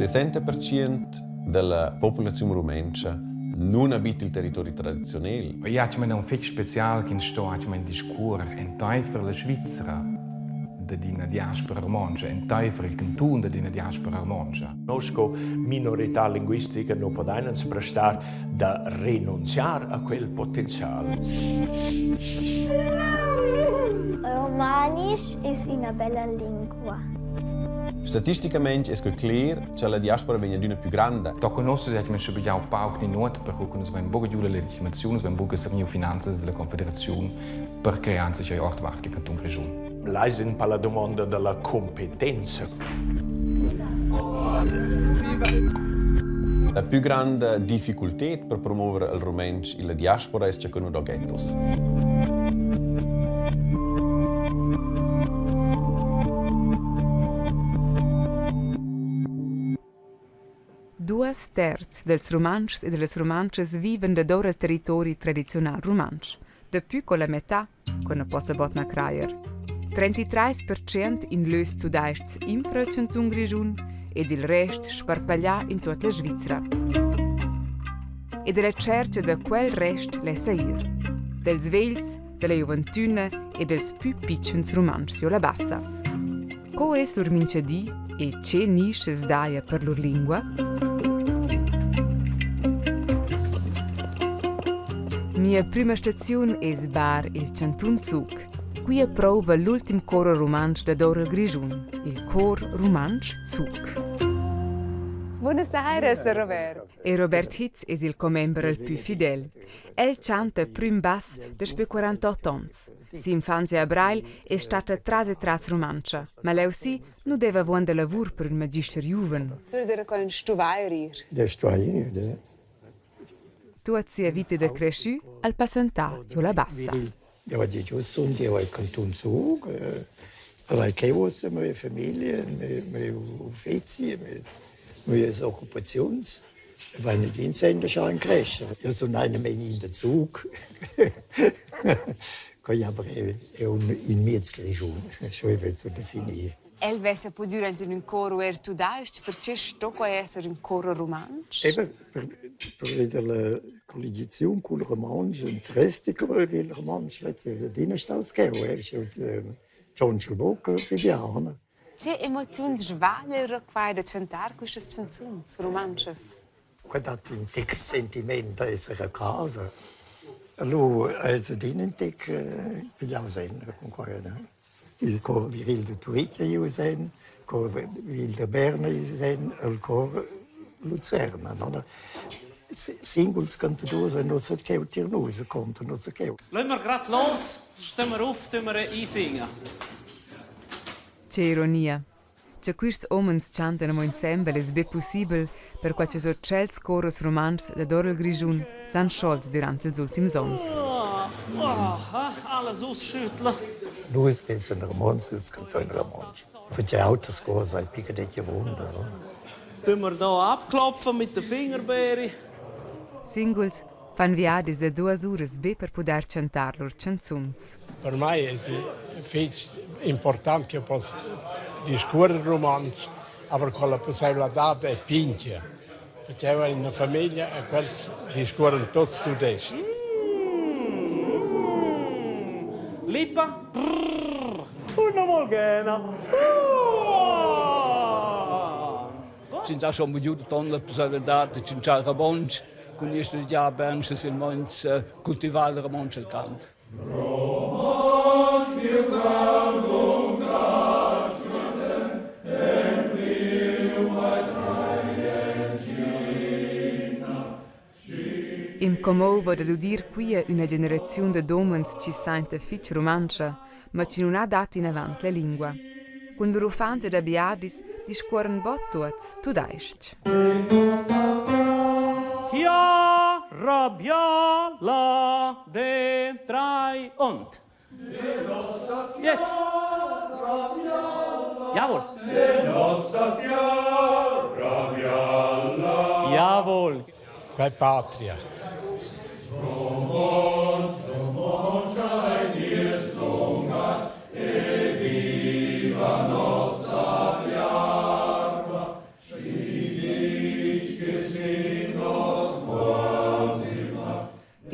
60% della populaziun rumentscha nun abita il territori tradiziunal. Ja, ich meine, un fetg spezial ch'ins sto atgnamein discuorer enteifer la Svizra dad ina diaspora romontscha, enteifer il cantun dad ina diaspora romontscha. Noi sco minorità linguistica non podain ans prestar da renunziar a quel potenzial. Romanisch es üna bella lingua. Statisticamaing es que cler cha la diaspora vegn adüna pü granda. Tocca nossa es eir schabegiau pauc ni nuot, perche che nus vain buca giu la legitimaziun, nus vain buca surgniu finanzas dalla Confederaziun per crear enzatgei ordvart il cantun Grischun. L'ais ün pa la dumonda da la competenza. La pü granda difficulted per promover il rumantsch illa diaspora es cha que nu do ghettos. Duas terz dels Rumantschs e dellas Rumantschas vivan dadour il territori tradiziunal rumantsch, dapü co la metà, que nu possa bod na crajer. 33% in lös tudais-chs infra il chantun Grischun ed il rest sparpaglià in tuot la Svizra. E dalla tschercha da quel rest lessa ir. Dels vegls, della giuventüna e dels pü pitschens rumantschs jo la Bassa. Co es lur minchadi e che nischas daja per lur lingua? Mia prüma staziun es Bar il chantun Zug. Quia prouva l'ultim coro rumantsch dadour il Grischun, il Chor Rumantsch Zug. Buonasera, Sir Robert. E Robert Hitz es il commember il pü fidel. El chanta prüm bass daspö 48 ons. Si'infanzia a Breil es stata tras e tras rumantscha, ma leu si nu deva avuonda lavur per ün magister giuven. Tu era qua ün stuvair ir. Der stuvair ir, Tuot sia vita da creschü al passantà giò la Bassa. Ja, die Giussum, die war Kanton Zug. Aber che uossa mia famiglia, mia uffizi, mia occupaziuns. Wenn nicht in crescer. Io sun einem in der Zug. Quei aber è un in miez Grischun, sco ich will so definir. El vessa pudü render ün coro eir tudais-ch, perche sto quai esser ün coro rumantsch? Eben, per, per veder la colligiaziun cul romontsch, interesse il romontsch, adina staus cheu, er tschontscha buca pigliau. Che emoziuns svaglia quai da chantar quistas chanzuns rumantschas? Quai dat ün tic sentiment da esser a casa. Alura esa adina ün tic pigliau sen cun quai. Il cor viril da Turitg ei ius en, il cor viril da Berna ei ius en, il cor Lucerna. No? Singuls cantadurs ein ussa cheu tier nus, contan ussa cheu. Lassen wir grad los, stehen wir auf, tun wir einsingen. Che ironia! Cha quists homens chantan amo insembel es be pussibel perquai cha tuot tschels coros rumantschs dador il Grischun s'han scholts dürant ils ultims ons. Alles ausschütteln. Nus essan romontschs, nus cantain romontsch. Perché auters cors hai pica detg avunda. Tun wir da abklopfen mit der Fingerbeere. Singuls fan viadis da duas uras be per pudair chantar lur chanzuns. Per mai èsi fitg important che poss discurrer rumantsch, aber con la pussaivladad è pintga. Perché eu in una famiglia e quels discuorran tuots tudestg. Lippa. Una molghena. Sind auch schon mit ton la possibilità de tschintschar romontsch cun ir studiar Bern sche sil meins cultivar il romontsch el cant. I'm commouva dad udir quia üna generaziun dad homens chi sainta fich rumantscha, ma chi nun ha dat inavant la lingua. Cun lur uffant ed abiadis discuorran bod tuots tudais-ch. Tia rabiala de drei und. Jetzt! Jawohl! Jawohl! Quai patria.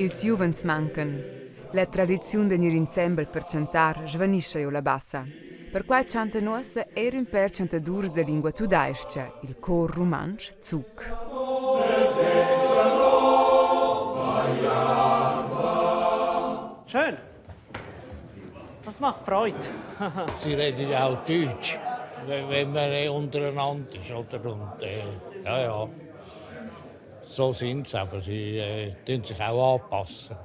Ils giuvens mancan. La tradiziun da gnir insembel per chantar svanischa giò la Bassa. Perquai chantan uossa eir ün pêr chantadurs da lingua tudais-cha il Chor Rumantsch Zug. Schön. Das macht Freude. Sie reden ja auch Deutsch, wenn man untereinander ist. Oder? Und, ja, ja. So sind sie, aber sie äh, sich auch anpassen.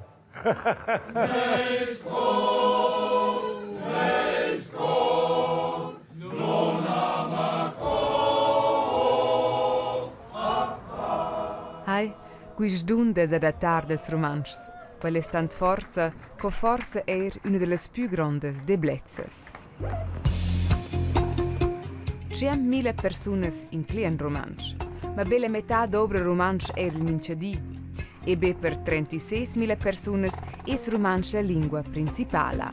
Hai, quist dun da s'adattar dals Rumantschs, quel es tant forza co forsa eir üna da las pü grondas deblezzas. 100.000 persunas inclean rumantsch, ma be la metà douvra rumantsch eir il minchadi. E be per 36.000 persunas es rumantsch la lingua principala.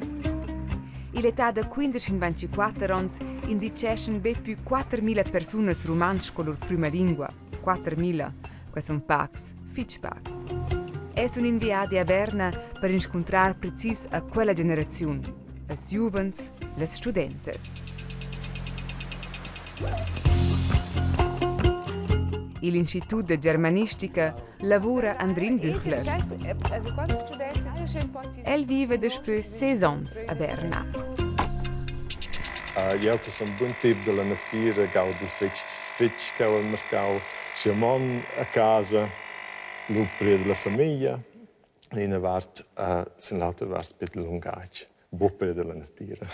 Ill'età da 15-24 ons indicheschan be pü 4.000 persunas rumantsch sco lur prüma lingua. 4.000, quai sun pacs, fich pacs. Es un inviadi a Berna per inscuntrar precis a quella generaziun, als giuvens, las studentas. Il Institut de germanistica lavura Andrin Büchler. El vive daspö ses ons a Berna. Jeu che sun bun tip dalla natira gaudel fetg fetg cheu al marcau. Schi mon a casa, lu pried la famiglia, ina vart sin l'autra vart per il lungatg. Buc per dalla natira.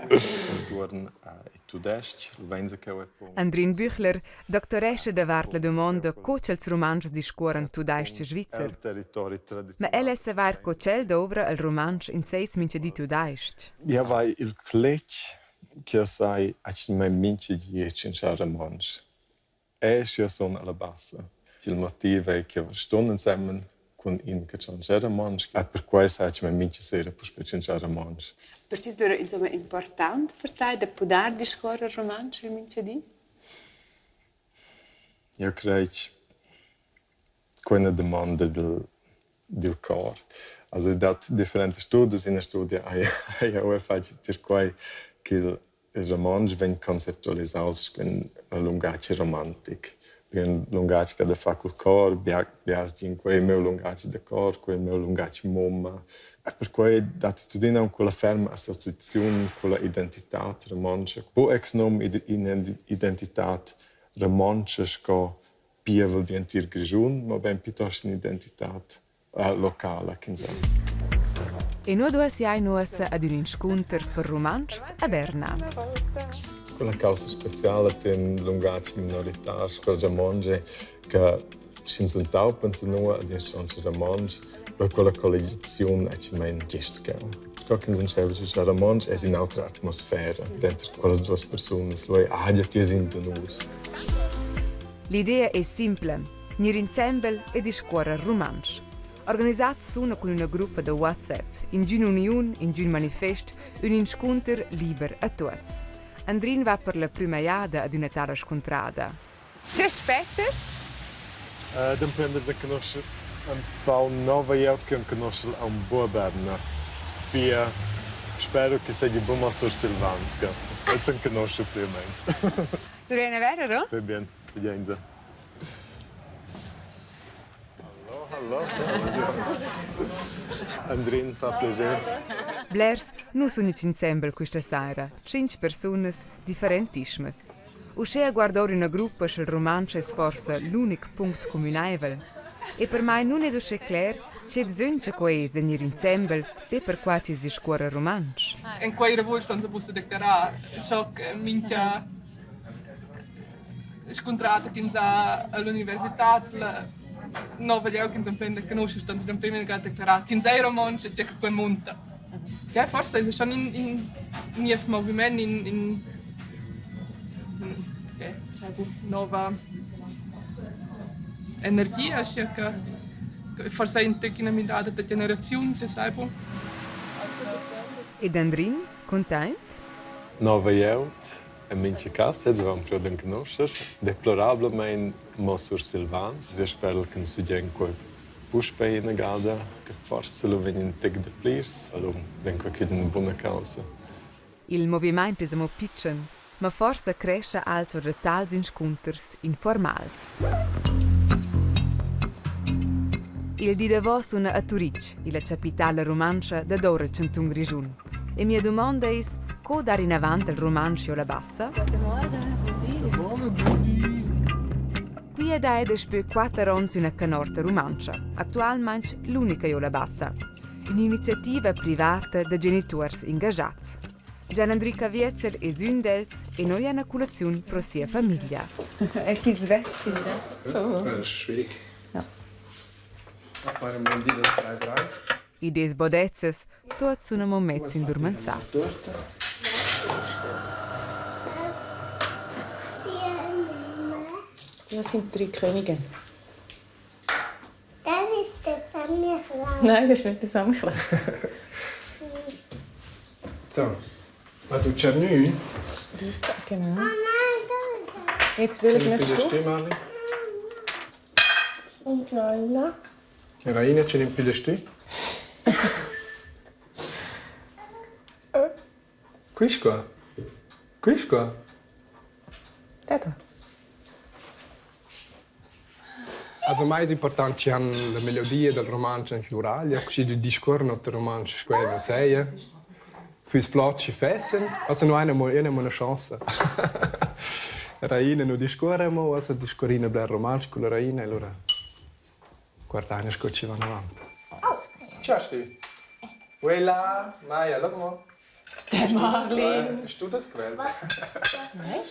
Entuorn il tudestg, lu vein cheu e Andrin Büchler doctorescha davart la dumonda co ch'els Rumantschs discuorran tudais-ch svizzer. Ma el es savair co ch'el douvra il rumantsch in seis minchadi tudais-ch. Ia vai il cletg che sai atgnamain mincha di tschintschar romontsch. E sch'jeu sun alla bassa. Il motiv ei che stun ensemen cun in che tschontscha romontsch e perquei sai che mintga sera puspei tschintschar romontsch. Perche es lura insomma important per tai da pudair discuorrer rumantsch il mincha di? Eu crei quei è una domanda dil dil cor. Also i dat differentas studias, ina studia hai jeu fatg tier quei ch'il romontsch vegn conceptualisaus sco in lungatg romantic. In lungatg che ha da far cul cor, biars gin quei ei miu lungatg da cor, quei ei miu lungatg mumma. E perquei dat tuttina aunc quella ferma associaziun culla identitad romontscha. Buc exnum in'identitad romontscha sco pievel d'entir Grischun, mobein plitost in'identitad locala ch'ins ha. E nua duess jai uossa ad ün inscunter per rumantschs a Berna. Quella causa speciala tier lungatg minoritar sco romontsch che sch'ins entaupa enzanua ad ins tschontscha romontsch, però quella colligiaziun è atgnamain gist cheu. Sco ch'ins entscheiva a tschintschar romontsch es in'autra atmosfera denter quellas duas persunas. Lu ei ah, ti es in da nus. L'idea es simpla: gnir insembel e discuorrer rumantsch. Organisats suna cun üna gruppa da WhatsApp, ingün'uniun, ingün manifest, ün inscunter liber a tuots. Andrin va per la prüma jada ad üna tala scuntrada. Tge spettas? D'emprender da conoscer empau nova glieud che enconuschel aunc buca Berna. Pia spero che seigi buca sursilvanska. Els enconuschan pli u meins. Lorena Werrer? Fabian, Figenza. Hallo, hallo. Andrin fa piacere. Blers nu sun its insembel quista saira, tschinch persunas differentismas. Uschea guarda our üna gruppa sch'il rumantsch es forsa l'unic punct cumünaivel. E per mai nun es uschè cler che bsögn cha quai es da gnir insembel be perquai chi's discuorra rumantsch. En quei ravugl ston se buca declarar, scho che mintga scuntrata ch'ins ha all'universitad, la nova glieud ch'ins emprenda conoscer, ston in emprema ga declarar ch'ins ei romontsch e tge che quei munta. Ja, forse ist es schon in, in niev moviment, in, in, in nova energia, aschia che forse in tec ina midada da generaziun, se sai bu. Ed Andrin, cuntaint? Nova glieud En mintga cas sez avevan priu d'enconuscher deplorablamein mo sursilvans. Jeu sperel che nus vegnien quei. puspei inagada che forsa lu vegn in tec daplirs, lu vegn quei ch'ei ina buna caussa. Il movimaint es amo pitschen, ma forsa crescha alch our da tals inscunters informals. Il di davo suna a Turitg, illa chapitala rumantscha dadour il chantun Grischun. E mia dumonda es, co dar inavant il rumantsch jo la Bassa? Quia daja daspö quatter ons üna canorta rumantscha, actualmaing l'unica jo la Bassa. Ün'iniziativa privata da genituors ingaschats. Gian Andri Caviezel es ün d'els e noi han a culaziun pro sia famiglia. E chi'ls vez fingià? Das ist schwierig. Ja. Id es bodezzas, tuots sun amo mezs indurmanzats. Das sind drei Könige. Das ist der Samichlaus. Nein, das ist nicht der Samichlaus. So, also Tschernü. Genau. Jetzt welches möchtest du? Marli? Und Raina. Raina, ce ne pigliasti? Quist qua? Quist qua? Tata. Also mai es important chi han la melodia dal rumantsch aint l'uraglia, schi discuorran oter rumantsch sco eu nu saja. Füss flot schi fessen. Also nu haina amo eu n'ha amo üna chance. Raina nu discuorra amo, uossa discurrina bler rumantsch culla Raina e lura guardaina sco chi van avant. Che hast tü? Quella, Maja, schau mal. Der Marlin. Hast du das gewählt? Nein!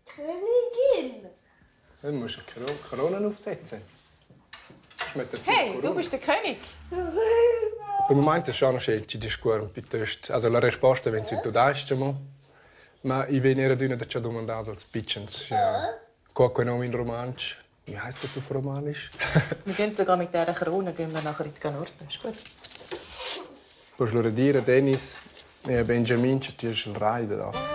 Königin! Dann musst du eine Krone aufsetzen. Hey, du bist der König! Per moment è schon schön ci discuorren piuttosto. Also la risposta vegn sün tudais-ch amo. Ma i vegn era adüna da cha dumandar dals pitschens, ja, co quei nom in rumantsch? Wie heisst das auf Romanisch? Wir gehen sogar mit dieser Krone gehen wir nachher in die Canorta. Ist gut. Puoi lura dir a Dennis e a Benjamin che ti es il rai da dats.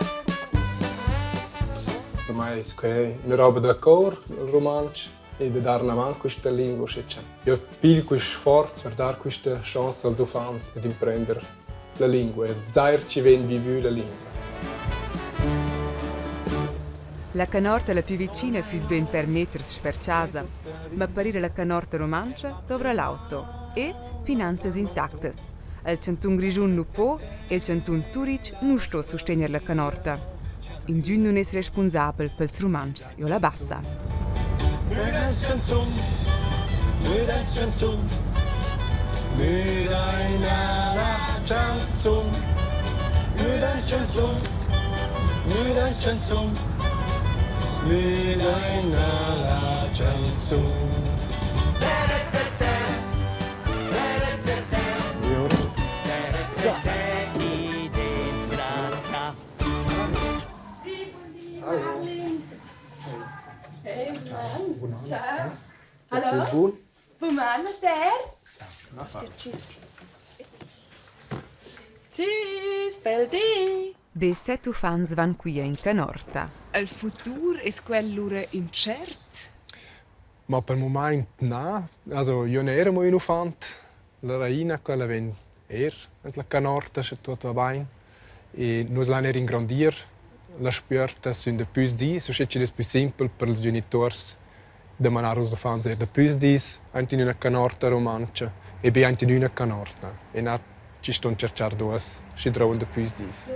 Per mai es quai üna roba da cor, il rumantsch, e da dar inavant quista lingua, uschè cha eu pigl quist sforz per dar quista chance als uffants dad imprender la lingua e vezair chi vegn vivü la lingua. La canorta la pü vicina füss be ün pêr meters sper chasa, ma per ir alla canorta rumantscha dovra l'auto e finanzas intactas. Il chantun Grischun nu po e il chantun Turitg nu sto sustegner la canorta. Ingün nun es respunsabel pels Rumantschs jo la Bassa. Hallo? Bumana der? Tschüss. Tschüss, bel di. Be set uffants van quia in canorta. El futur es quel lura incert? Ma pel mumaint na. Also io n'era amo ün uffant. La Raina quella vegn eir ant la canorta, sche tuot va bain. E nus lain eir ingrondir la spüerta sün dapüs dis, uschè chi'd es pü simpel per ils genituors da manar ils uffants eir dapüs dis aint in üna canorta rumantscha e be aint in üna canorta e na chi ston tscherchar duos schi drouvan dapüs dis.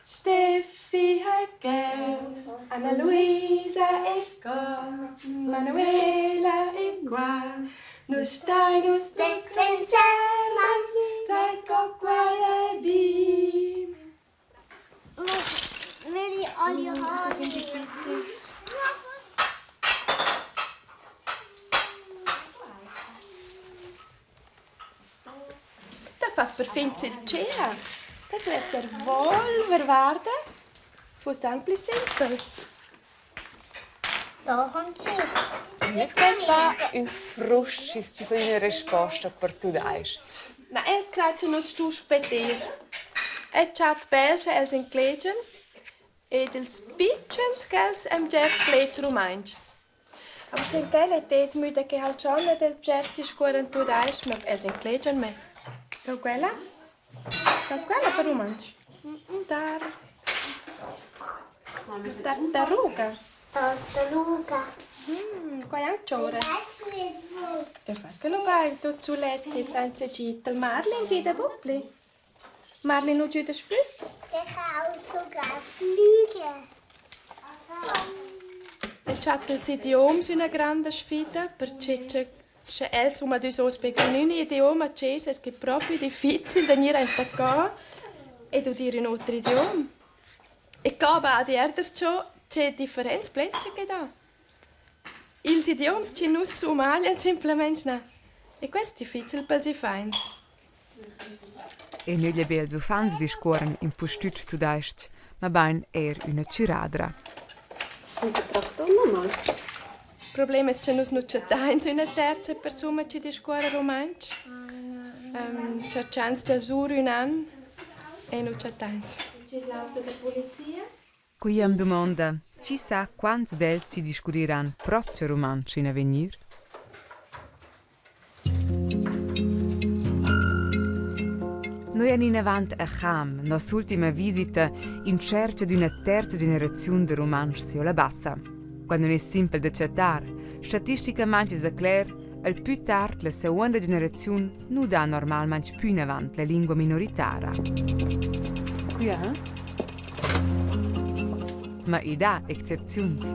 Steffi hat gern, Anna Luisa es qua, Manuela è qua, nus stain nus tuts ensemen, dai co quai è bi. Will ich alle haben? Da fas perfin il tgea. Das vess der volver varda. Fuss anc pli simpel. Da kommt sie. Es fa ün frust schi's chi fa üna resposta per tudais-ch. Na, el crei che nus stu spetter. El chat bel, sche els inclegian. Ed ils pitschens quels han bgers pleds rumantschs. Aber sche quella tet müda che ha'l schon ed els bgers discuorran tudais-ch, ma els inclegian me. Eu quella? Sas quella per rumantsch? Tar tartaruga. Tartaruga. Quai anc oras. Tu fas quello bain tut sulet e senza git. Il Marlin gida buc pli. Marlin nu giudasch plü? Der kann sogar fliegen. El chatta ils idioms üna granda sfida, perche cha sche els sun adüsos be cun ün idiom a chesa es que propi difficil da gnir aint a co ed udir ün oter idiom. E co va ad eir darcho che differents pleds cha que dà. Ils idioms chi nu's sumaglian simplamaing na. E quest es difficil pels iffaints. E nöglia be ils uffants discuorran impustüt tudais-ch, mabain eir üna chüradra. Il problem es cha nus nu chattains üna terza persuna chi discuorra rumantsch. Tscherchans già sur ün an e nu chattains. Chi es l'auto da pulizia? Quia am dumonda, chi sa quants d'els chi discurriran propcha rumantsch in avegnir? Noi an inavant a Cham, noss'ultima visita in tschercha d'üna terza generaziun da rumantschs jo la Bassa. Quando non es simpel da chattar, statisticamaing esa cler, al pü tard la seguonda generaziun nu dà normalmaing pü inavant la lingua minoritara. Quia, eh? Ma i dà excepziuns.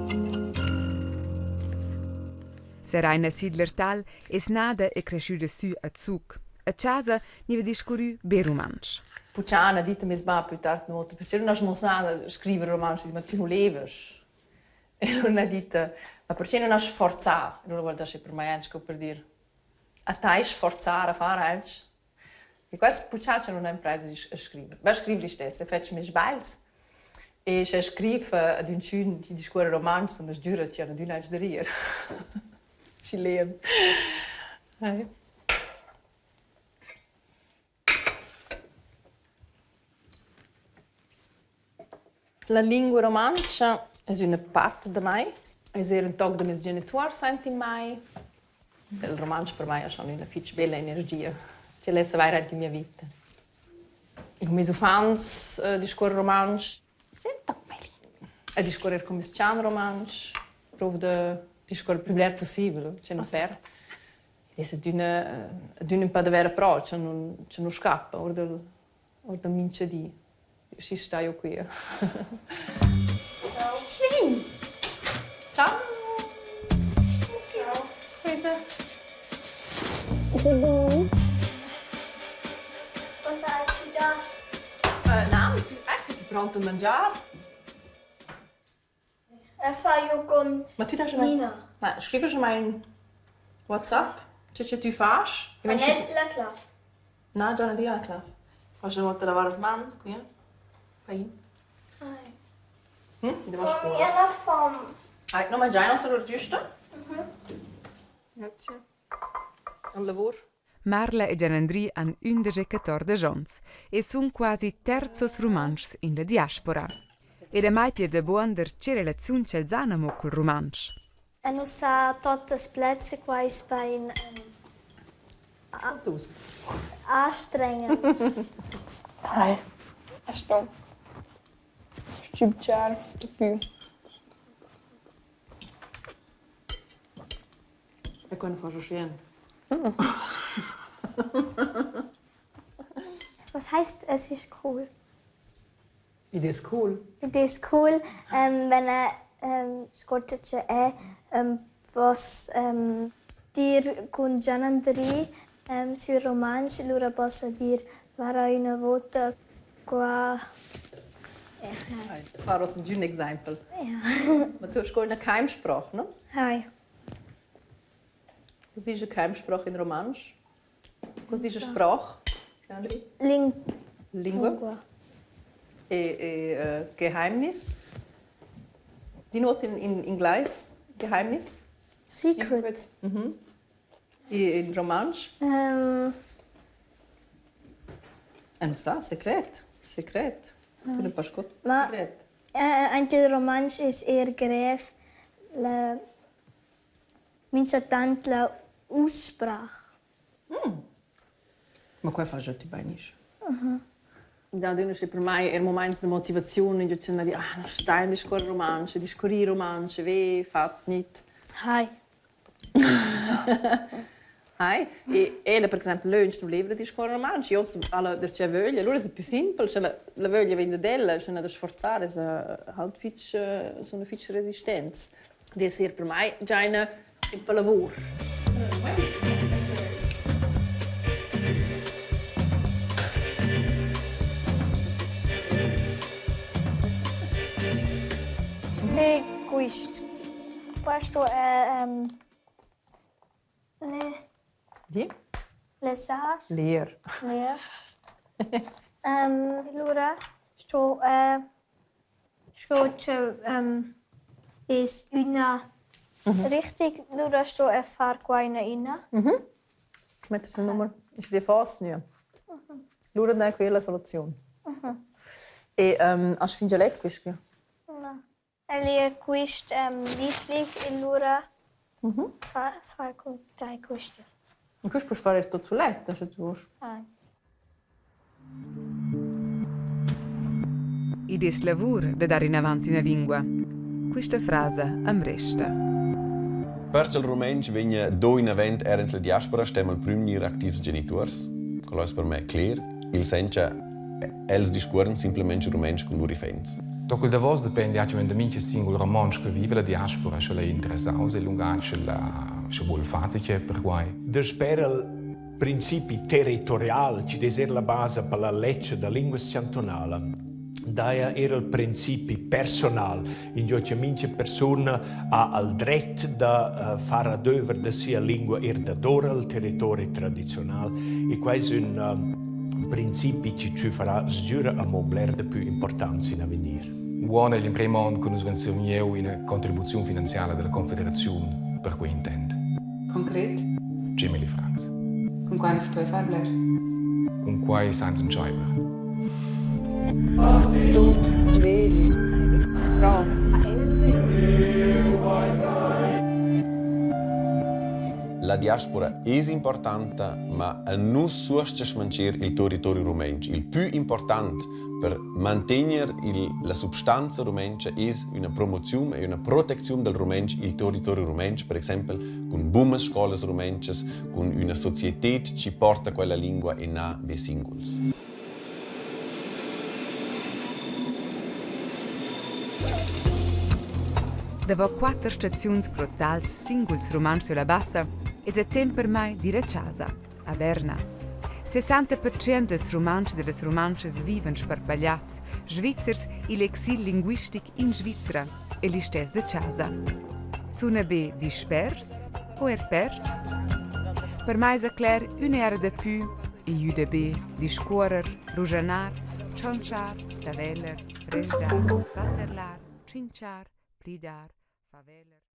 Seraina Sidler-Tall es nada e creschüda sü a Zug. A chasa gniva discurrü be rumantsch. Puchana dit a meis bap plü tard nuot, perche nun hast muossà da scriver rumantsch, ma tü nu levas. E lura n'ha dit, ma perche nun hast sforzà? E lura voul dir per mai aunch co per dir, a tai sforzar a far alch. E quest puchà cha nun ha imprais a scriver. Ma scriv listess, e fetsch meis sbagls. E sche scriv ad ünchün chi discuorra rumantsch, sun sgüra chi han adüna alch da rir. Schi lem. La lingua rumantscha es üna part da mai. Es eir ün toc da meis genituors aint in mai. Il rumantsch per mai es schon üna fich bella energia chi less avair aint in mia vita. Cun meis uffants discuor rumantsch. E discuorrer cun meis chan rumantsch. Prouv da discuorrer plü bler pussibel, che nu perd. Ed es adüna adüna ün pa da vera pro cha nun cha nu scappa our dal our da mincha di. Schi staiu quia. Ciao. Ciao. Luisa. Cosa hai già? Na, eigentlich ist pronto a mangiar. E fai io con Ma tu dai Nina. Ma scrivi schon mal in WhatsApp, che che tu fas? Ma net la clav. Na, già non dir la clav. Fas schon mal lavar las mans qui, eh? Fai. Ai. Hm? Devo Mami, io ho fame. Hai, no mangiai non solo giusto? Mhm. Grazie. Al lavoro. Marla e Gian Andri han 11 ons e sun quasi terzos rumantschs in la diaspora. Ed a mai pir da buonder che relaziun ch'els han amo cul rumantsch. E nu sa totas pleds e quai es bain anstrengend. Dai, sto stübgiar dapü. E quando fas uschè? Was heißt es ist cool? Id es cool. Id es cool, ähm, wenn er ähm, scorta che è ähm, poss ähm, dir cun Gian Andri ähm, sü rumantsch, lura possa dir varà üna vota qua. Far uns ün exaimpel. Ja. Ma tu hast eine Keimsprache, ne? Hi. Was ist eine Keimsprache in Romansch? Was ist eine Sprache? Ling Lingua. Lingua. E, e äh, Geheimnis? Die Note in, in Inglais? Geheimnis? Secret. Mhm. E in Romansch? Ähm, Eh, non sa, secret. Secret. Tu ne pas scot Ma- secret. Aint il rumantsch es eir grev la minchatant la Aussprache. Ma quai fa già tü bainisch. Dad üna sche per mai eir mumaints da motivaziun ingio ch'ün ha dit: «Ah, no stain discuorrer rumantsch e discurrir rumantsch e ve fat gnit». Hai. Hai. E ella per exaimpel lönch nu leva discuorrer rumantsch, io alla darcheu vöglia. Alura esa pü simpel, sche la la vöglia vegn dad ella, sche na da sforzar esa halt fich suna fich resistents. Dess eir per mai già üna ün pa lavur. E quist. Questo è le Sì? Le sas? Leer. Leer. Lura sto sco che es üna richtig, lura sto eu far qua üna ina. Metter il numer. Ist dir fas gnü? Lura dai quella soluziun. E hast fingià let quist qui? Na. El è quist dislig e lura fa fa cun tai quist. E quist poust far eir tuot suletta, sche tu voust. Ah. Id es lavur da dar inavant üna lingua. Quista frasa am resta. Perche il rumentsch vegna do inavant eir in la diaspora stem al prüm gnir activs genituors. Quel es per me cler. Il sen cha els discuorran simplamaing rumantsch cun lur iffaints. Toc il davos depende atgnamein da mintga singul romontsch che viva la diaspora, sch'el ei interessaus el lungatg, sch'el sche vul far zatgei per quei. Dasper il principi territorial chi dess eir la basa per la ledscha da linguas chantunala, daja eir il principi personal, ingio cha mincha persuna ha il dret da far adöver da sia lingua eir dadora il territori tradiziunal e quai es ün principi chi tschüffarà sgüra amo bler dapü importanza in avegnir. Uonn ei l'emprem onn che nus vein survegniu ina contribuziun finanziala dalla Confederaziun per quei intent. Concret? 10.000 francs. Cun quai non si può far bler? Cun quai senza entscheiver. La diaspora es importanta, ma a nu suos-cha schmancher il territori rumentsch. Il pü important per mantegner il, la substanza rumentscha es üna promoziun e üna protecziun dal rumentsch il territori rumentsch, per exaimpel cun bumas scolas rumentschas, cun üna societed chi porta quella lingua e na be singuls. Davo quatter staziuns pro tals singuls rumantschs sulla Bassa esa temp per mai d'ir a chasa, a Berna. 60% dals Rumantschs e da las Rumantschas vivan sparpagliats, Svizzers i'l exil linguistic in Svizra e listess da chasa. Suna be dispers o eir pers? Per mai esa cler üna era dapü e jüda be discuorrer, ruschanar, tschontschar, taveller, resdar, baterlar, tschintschar, plidar, faveller.